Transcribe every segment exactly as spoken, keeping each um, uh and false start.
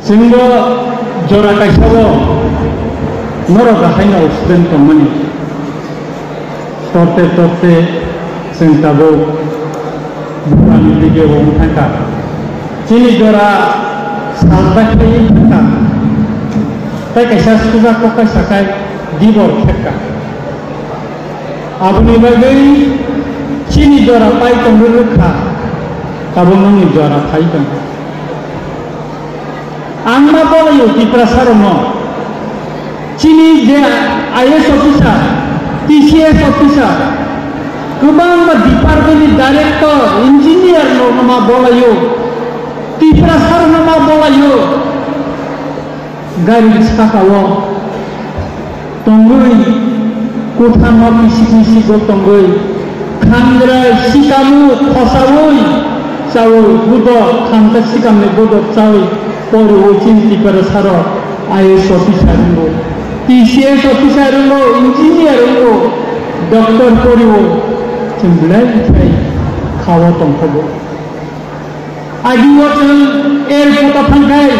Chwngbo jora kaisao norok haino student tongmani. Torte torte chwng tabuk bupani dige bo wng thangkha. Chini jora salbai khe wng thangkha. Tai kaisa suja kok kaisa khai dibor khekha. Aboni bagwi chini jora pai tongwi rwkha, tabuk nokni jora phai tong. Ang ma bolaio Tiprasarokno, chini je I A S officer, T C S officer, kwbangma department ni director, engineer rokno ma bolaio, Tiprasarokno ma bolaio. Gari sakao tongwi, kuthama pisik pisik o tongwi, khandra sikamu khosaui chaui, budok khandra sikamni budok chaui, poriui chini Tiprasarok I A S officer wngo, T C S officer wngo, engineer wngo, doctor poriui chwng belai khai khao tongkhobo. Agio chwng airport o thangkhai,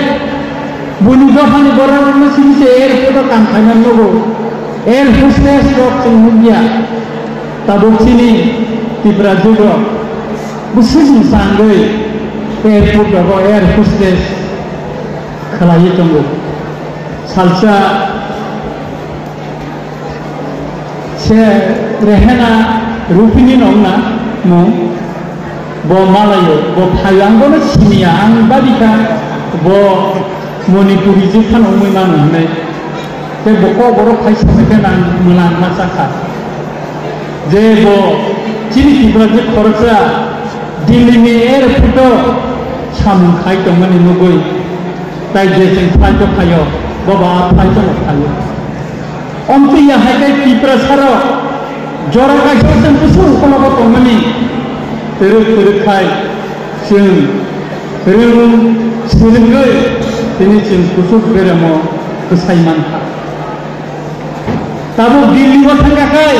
buini dophani borok rokno simi se airport o kam khaina nugo, air hostess rok chwng nukya. Tabuk chini Tipra jugo bwswk mwsangwi airport rogo air hostess khlaiwi tongo. Salsa se Rehena Rupini no wngna mung. Bo malaio, bo phaio, ang bono siniya, ang babikha bo Manipuri je phano wngwi mano hinwi. Tei bo kokborok phai sabaikhe ang mwlang ma chakha. Je bo chini Tripura je khoroksa Delhi ni airport o samung khai tongmani nugwi, tai je chwng flight o phaio, bo ba flight o phaio. Omtwi ya hai khe Tiprasarok jora kaisa chwng bwswk ukologo tongmani twrwk twrwk khai chwng rwng swrwngwi tini chwng kuchuk beremo kwsai mankha. Tabuk Delhi o thangkha khai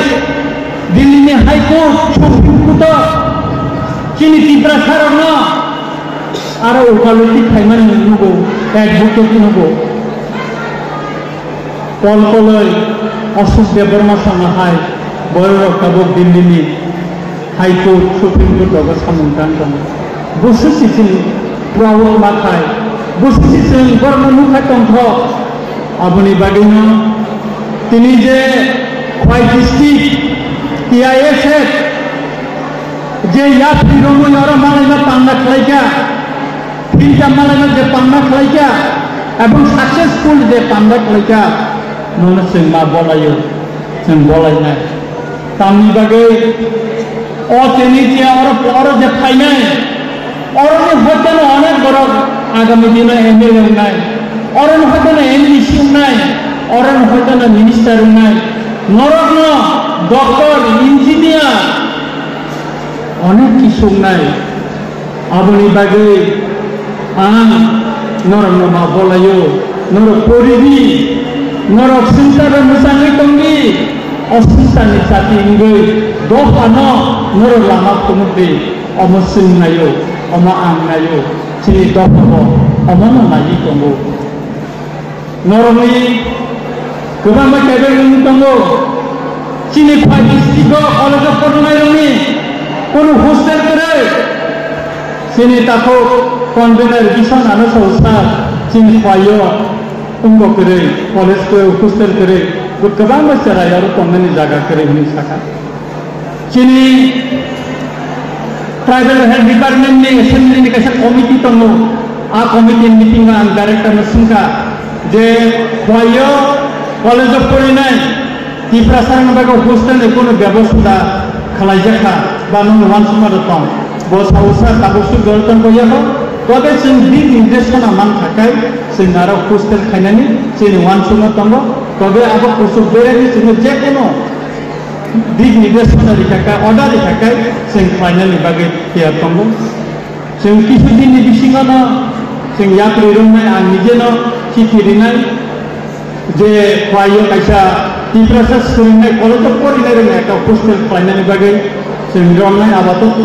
Delhi ni High Court, Supreme Court o chini Tiprasarokno aro ukaloti khaimani nugo, advocate nugo. Kol koloi Ashok Debbarma sama hai bororok tabuk Delhi ni High Court, Supreme Court rogo samung tang tongo. Busu siching proud ma khai, busu siching borokno nukha tongthok. Aboni bagwino tini je Khwai district T I S F je yapri romwi oro malaino pangna khlaikha, Philka malaino je pangna khlaikha, ebong successful je pangna khlaikha, mono chwng ma bolaio, chwng bolainai. Tamni bagwi o tini je oro, oro je phainai, oroni hoiteno onek borok agami dino M L A wngnai, oroni hoiteno M D C wngnai, oroni hoiteno minister wngnai. Norokno doctor, engineer, onek kisu wngnai. Aboni bagwi ang norokno ma bolaio, norok poridi, norok swngcharno mwchangwi tongdi, o swngcharni chati wngwi dophano norok lama phunukdi, omo chwng naio, omo ang naio, chini dophabo omono naiwi tongo. Norokni kwbangma table wngwi tongo. Chini Khwai district o college o porwnairokni kunu hostel kwrwi. Chini takhuk convener Bison Anasau sir chini Khwai o wngbo kwrwi, college kwrwi, hostel kwrwi, bo kwbangma cherai oro tongnani jaga kwrwi hwnwi sakha. Chini Tribal Health Department ni assembly ni kaisa committee tongo. A committee ni meeting o ang director no swngkha je Khwai o college o porinai Tiprasa ni bagwi hostel ni kunu bebosta khlaijakha ba nung wansukma rok tong. Bo sao sa tabuk suk dol tong ko yako. Tobe chwng bini nirdesh khana man khakai chwng aro hostel khainani chini wansukma tongo. Tobe abo kusuk berani chwngno je kono Bini je sona rikha kha, order rikha kha, chwng khlainani bagwi tiyar tongo. Chwng kisu dinni bisingono chwng yapri romnai, ang nijeno chithi rinai je Khwai o kaisa Tiprasa swrwngnai, college o porinai rokni ekta hostel khlainani bagwi chwng romnai. Apatot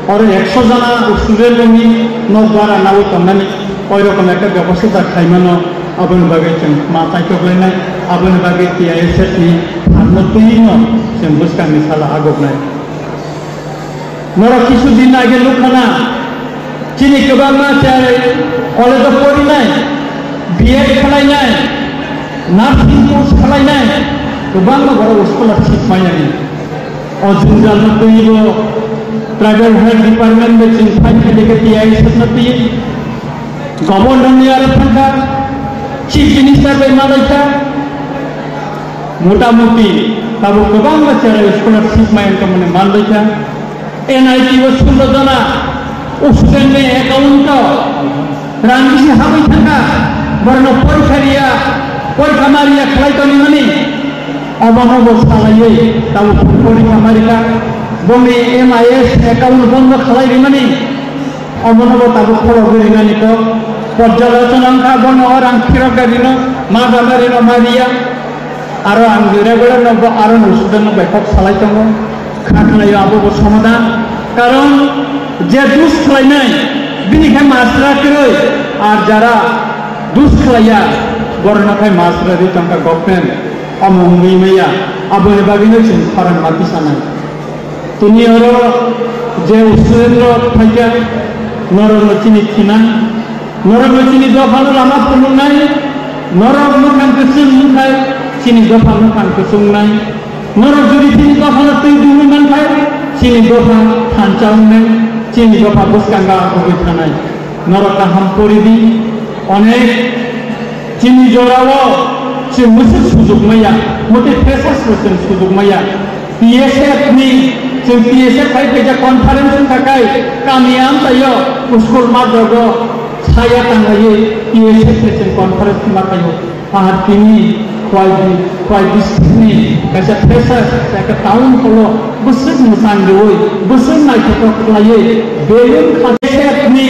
oro ekso jona student rokni nok bara nawi tongnani. Oi rokom ekta bebosta khaimano, aboni bagwi chwng ma taichok lainai, aboni bagwi T I S F ni phanno twino chwng bwskangni salo agoknai. Norok kisu din age nukhana, chini kwbangma chai college o porinai, B Ed khwlainai, nursing course khwlainai, kwbangma borok scholarship maiyani. O jwnjalno twibo tribal health department bai chwng fight khaikha T I S F no twi. Governor ni aro thangkha, Chief Minister bai malaikha, mota moti tabuk kwbangma chwrai scholarship maya wngkha mani manlaikha. N I T o sullo jona student ni account o rang bisi habwi thangkha, borokno porikha riya, porikha ma riya khlai tongmani, obono bo salaiwi tabuk porikha ma rikha, boni M I S account bondo khlai rimani. Omono bo tabuk khorok rinani kok, porjalochona wngkha, bono o rang phirok rino, ma baba rino ma riya. Aro ang regular no bo aro no student no bai kok salai tongo, kha khlaio abo bo somadan. Karon je dus khlainai, bini khe masra kwrwi, ar jara dus khlaiya, borokno khai masra ri tongkha government, omo wngwi maya, aboni bagwino chwng khorang ma tisanai. Tini oro je student rok phaikha, norokno chini thinang, norokno chini dophano lama phunuknai, norok mwkhang kwchwng wngkhai chini dopha mwkhang kwchwng wngnai, norok jodi chini dophano twi dungwi mankhai chini dopha thansa wngnai, chini dopha bwskango achugwi thanai. Norok kaham pori di, onek chini jorao chwng bwswk sujuk maya, mote freshers bo chwng sujuk maya. T S F ni, chwng T S F bai kaisa conference wngkha kai, kami amchaio, school mathrogo saya tanglaiwi T S F bai chwng conference ma khaio. Ar tini Khwai di-, Khwai district ni kaisa freshers, kaisa town hall o bwswk mwchang rwui, bwswk naithotok khlaiwi, belun kha-, T S F ni,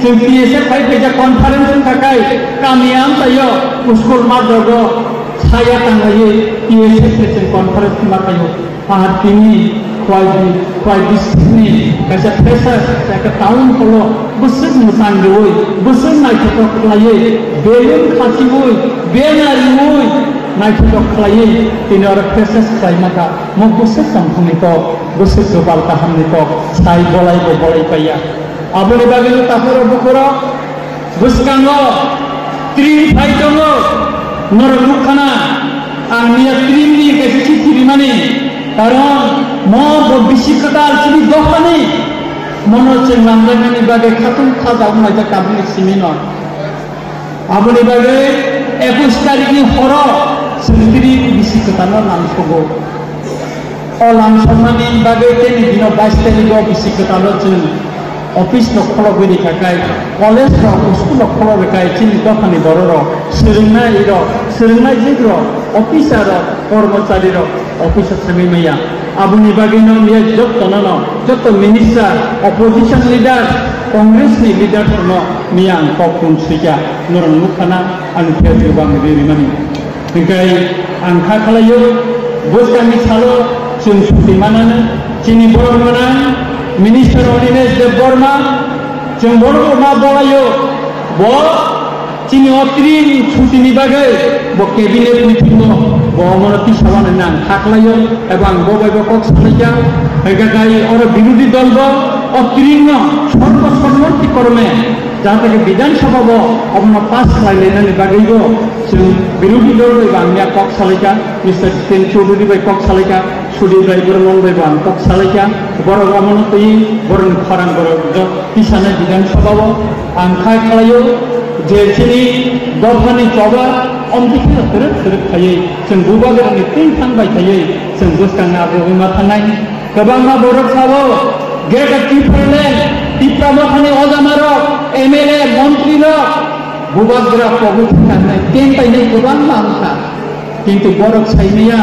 chwng T S F bai kaisa conference wngkha kai, kami amchaio, school mathrogo saya tanglaiwi T S F bai chwng conference ma khaio. Ar tini Khwai di-, Khwai district ni kaisa freshers, kaisa town hall o bwswk mwchang rwui, bwswk naithotok khlaiwi, belun khasiui, bena riui naithotok khlaiwi tini oro freshers khlai maka. Mo bwswk tongthokni kok, bwswk kwpal kahamni kok, sai bolai bo bolai paiya. Aboni bagwi takhoro bukhoro bwskango tring phai tongo, norok nukha na, ang miya tring ni kaisa chithi rimani, karon mo bo bisi kwtal chini dophani, mono chwng lamjaknani bagwi khatung kha jago naijak tabukni simi no. Aboni bagwi ekush tarikni horo chwng tring bisi kwtalno lamsogo. O lamsokmani bagwi tei bino bais tarikgo bisi kwtalo chwng office rok khulogwi rikha kai, college rok, school rok khulogwi kai, chini dophani borok rok, swrwngnai rok, swrwngnai jwk rok, officer rok, kormochari rok, office o thangwi maya. Aboni bagwi no miya jotto no, no, jotto minister, opposition leader, Congress ni leader no miya ang kok thum swikha, norok nukha na, ani Facebook o ang ri rimani. Hingkai ang kha khlaio, bwskangni salo chwng suti manano, chini borok rwna Minister Anilesh Debbarma, chwng borok rwna bolaio, bo chini o tring sutini bagwi bo cabinet meeting o bo omono tisawani ang kha khlaio, ebo ang bo bai bo kok salaikha, hingkai oro birodhi dol bo o tring no sorbo sommonti korme jahate ke Bidhan Sabha bo omono pass khlai lainani bagwi bo chwng birodhi dol bai bo ang ya kok salaikha, Mister Jiten Chowdhury bai kok salaikha, Sudhir Rai Barman bai bo ang kok salaikha, borok omono twi borokni khorang borok jok tisanai Bidhan Sabha o ang kha khlaio je chini dophani choba omtwi kheno twrwk twrwk khaiwi chwng bubagrani twi thang bai khaiwi chwng bwskang abo wngma thangnai. Kwbangma borok sao, Greater Tipraland, Tipra Mothani ojamarok, M L A, montrirok, bubagra pogwi thangkha hwnwi teng painai kwbangma wngkha. Kintu borok saimaya,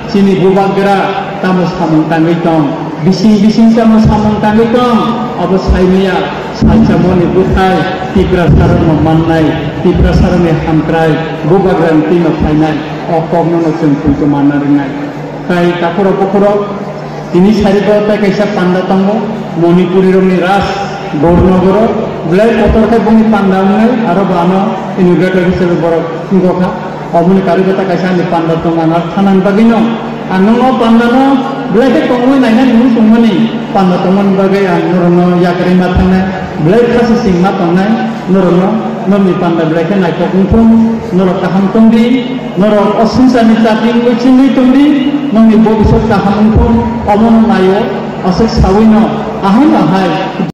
chini bubagra tamo samung tangwi tong, bising bising tamo samung tangwi tong, abo saimaya, salsa moni bwthai, Tiprasarokno mannai, Tiprasarokni hamkrai, bubagrani twino phainai, o kokno no chwng poito manna rwnai. Tai takhorok bokhorok tini sarigo tai kaisa panda tongo, Manipuri rokni Raj Gaur Nogoro, Belai kotor khe bongni panda wngnai, aro bo ano inaugurator hisabe borok wngkha. Oboni karwi kota kaisa ani panda tong, ang ar thanani bagwino ang nono pandano belai khe tongwi nainani muchungmani panda tongmani bagwi ang norokno yakarwi ma thangnai, belai khasi sing ma tongnai norokno. Norokni panda belai khe naithok wngthung, norok kaham tongdi, norok o swngcharni chati wngwi chwngwi tongdi, nokni bobiswt kaham wngthung, omono naio aswk sawino ahai ahai